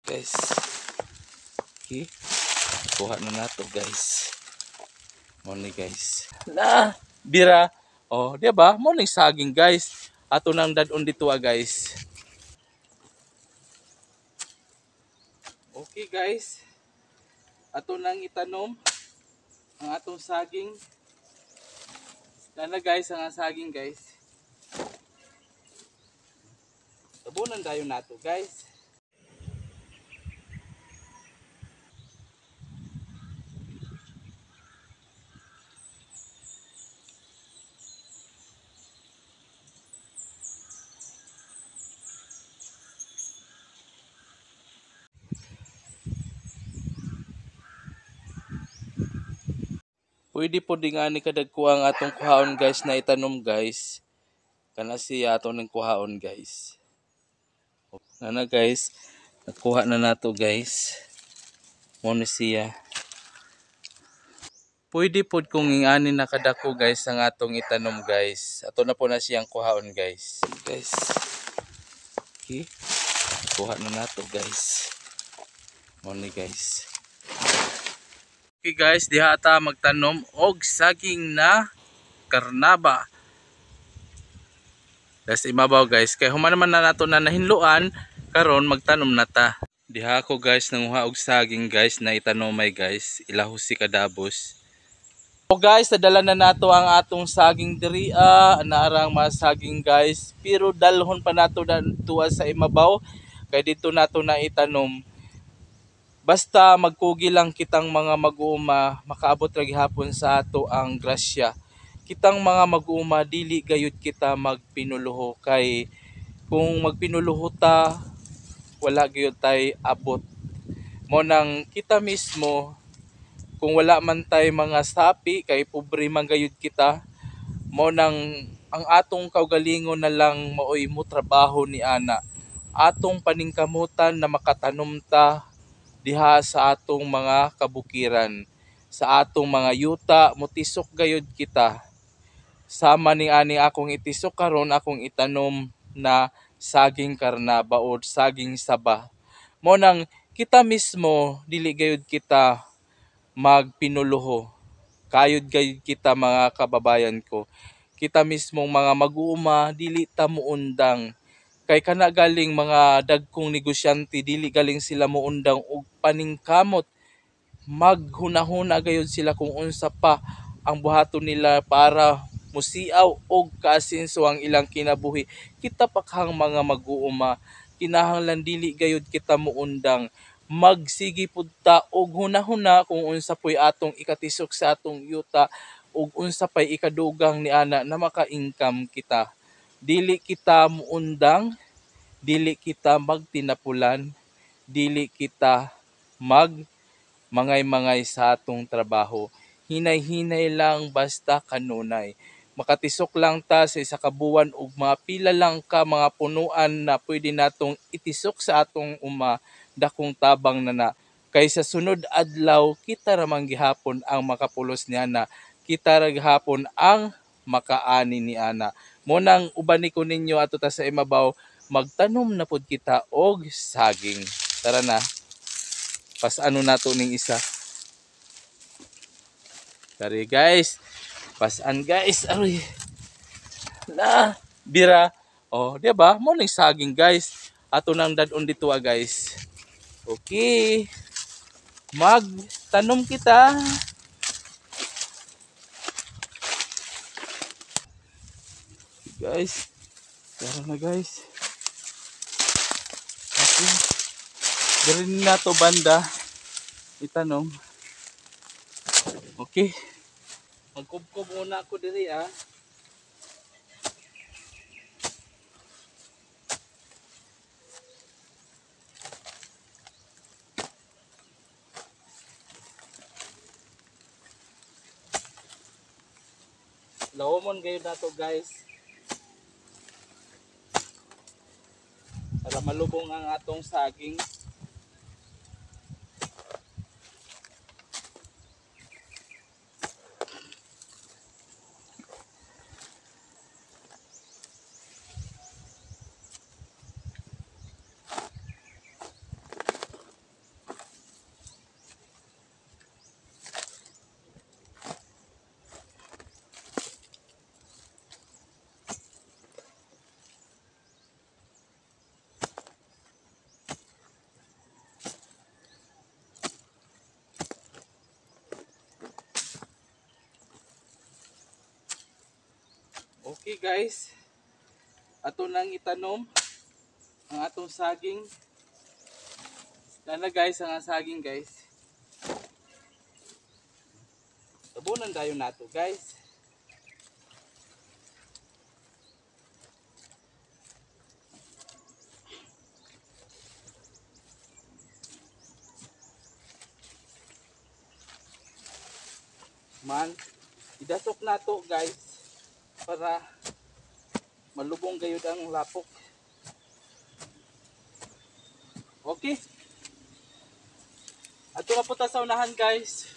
Guys. Okay. Kuha na nato, guys. Mo ni, guys. Na, bira. Oh, di ba? Mo ni saging, guys. Ato nang dadon dito, ah, guys. Okay, guys. Ato nang itanom ang atong saging. Nana, guys, ang saging, guys. Tabunan tayo nato, guys. Pwede po din nga ni kadagko ang atong kuhaon, guys, na itanom, guys. Kana siya ato ning kuhaon, guys. Nana, guys, nakuha na nato, guys. Mo ni siya. Pwede pod kung ingani nakadako, guys, ang atong itanom, guys. Ato na po na siyang kuhaon, guys. Guys. Okay. Kuha na nato, guys. Mo ni, guys. Okay, guys, diha ata magtanom og saging na karnaba. Das imabaw, guys, kay human naman na nato na nahinluan, karon magtanom na ta. Diha ako, guys, nanguha og saging, guys, na itanomay, guys, ilahusi kadabos. O guys, nadala na nato ang atong saging diri, ah, naarang mga saging, guys, pero dalhon pa nato tuwa sa imabaw kay dito nato na itanom. Basta magkugi lang kitang mga mag-uuma, makaabot ra gihapon sa ato ang grasya. Kitang mga mag-uuma, dili gayud kita magpinuluho kay kung magpinuluho ta, wala gayud tay abot. Mo nang kita mismo, kung wala man tay mga sapi kay pobre man gayud kita, mo nang ang atong kaugalingon na lang maoy mo trabaho ni ana. Atong paningkamutan na makatanom ta diha sa atong mga kabukiran, sa atong mga yuta, motisok gayud kita. Sama ni ani akong itisok karon, akong itanom na saging karnaba o saging saba. Mo nang kita mismo dili gayud kita magpinuluho. Kayod gayud kita, mga kababayan ko. Kita mismong mga mag-uuma dili ta muundang. Kay kana galing mga dagkong negosyante dili galing sila muundang og paningkamot. Maghunahuna gayud sila kung unsa pa ang buhaton nila para musiaw og kaasinso ang ilang kinabuhi. Kita pa kang mga mag-uuma, kinahanglan dili gayud kita muundang. Magsige pud ta og hunahuna kung unsa po'y atong ikatisok sa atong yuta ug unsa pay ikadugang ni ana na maka-income kita. Dili kita muundang, dili kita magtinapulan, dili kita mag mangay-mangay sa atong trabaho. Hinay-hinay lang basta kanunay. Makatisok lang ta sa isa ka buwan ug mga pila lang ka mga punuan na pwede natong itisok sa atong uma, dakong tabang na na. Kay sa sunod adlaw kita ra man gihapon ang makapulos niana. Kita ra gihapon ang makaani ni ana. Mo nang uban ni ko ninyo ato ta sa imabaw, magtanom na pud kita og saging. Tara na. Pasano nato ning isa. Tari, guys. Pasan, guys. Aroy. Na, bira. Oh, di ba? Mo ning saging, guys. Ato nang dadon dito, ah, guys. Okay. Magtanom kita. Guys. Tara na, guys. Okay. Diri na to banda itanom. Okay. Magkubkob muna ako diri, ah. Lawomon gayud nato, guys. Para malubong ang atong saging. Okay guys, ato nang itanom ang atong saging. Nana guys, ang saging guys. Tabunan tayo nato guys. Man, idasok nato guys para malubong gayud ang lapok. Okay. Ato na po ta sa unahan guys.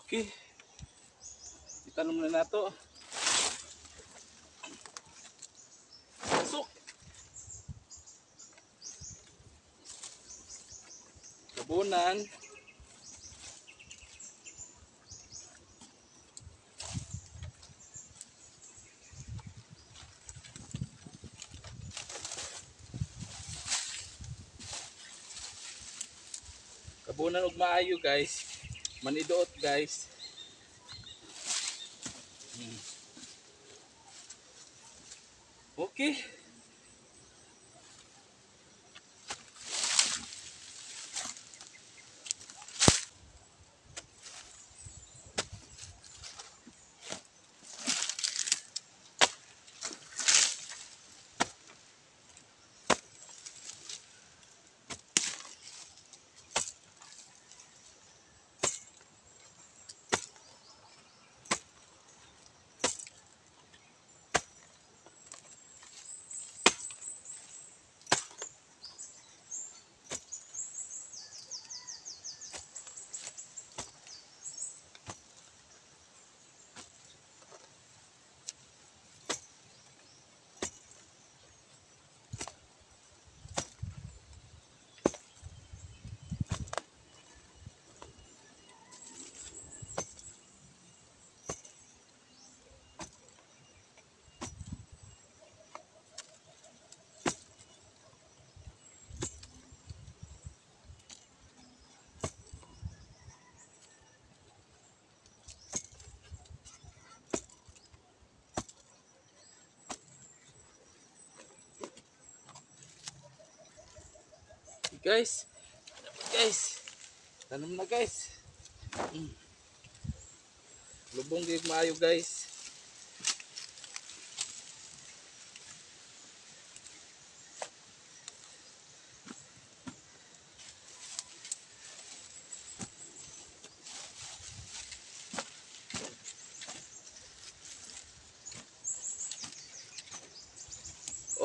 Okay. Itanom na nato. Pasok. Tabunan. Tabunan og maayo guys. Maniduot guys. Okay. Guys, guys, tanom na guys. Lubong gyud maayo guys.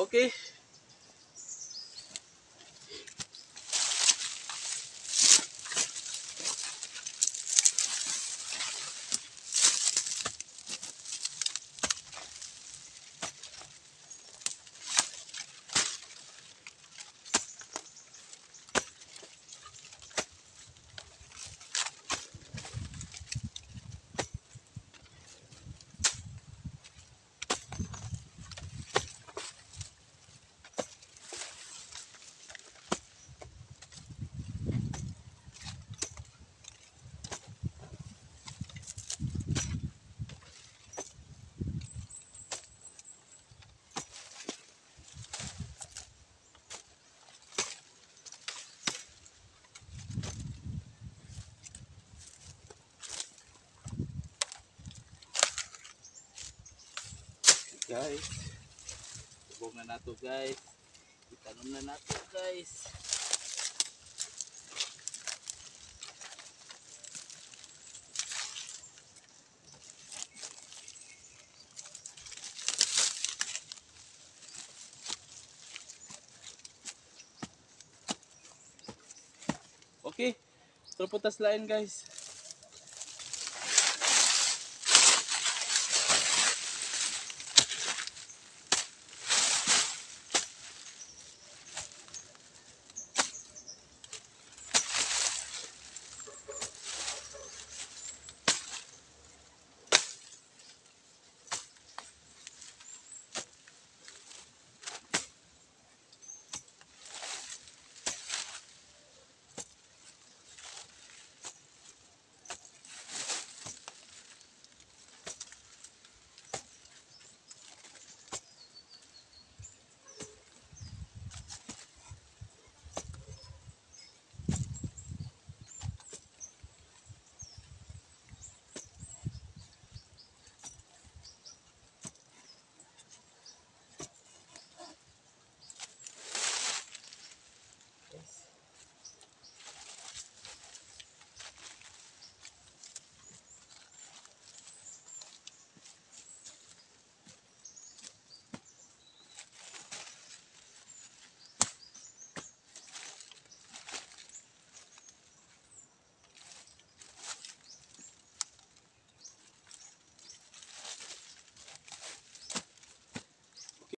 Okay. Guys. Tubog na nato, guys. Itanom na nato, guys. Okay. Truputas lain, guys.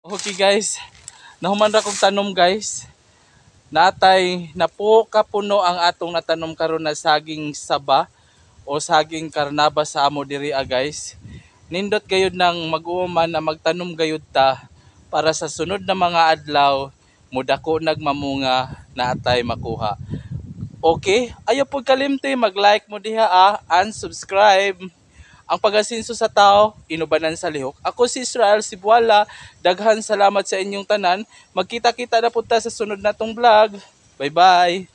Okay guys, nahuman ra kog tanom, guys. Natay napo kapuno ang atong natanom karon na saging saba o saging karnaba sa amo diri ah, guys. Nindot gayud nang mag-uuman na magtanom gayud ta para sa sunod na mga adlaw mudako nagmamunga na atay makuha. Okay, ayaw pud kalimti mag-like mo diha ah, and subscribe. Ang pag-asinso sa tao, inubanan sa lihok. Ako si Israel Sibuala. Daghan salamat sa inyong tanan. Magkita-kita na punta sa sunod natong vlog. Bye-bye!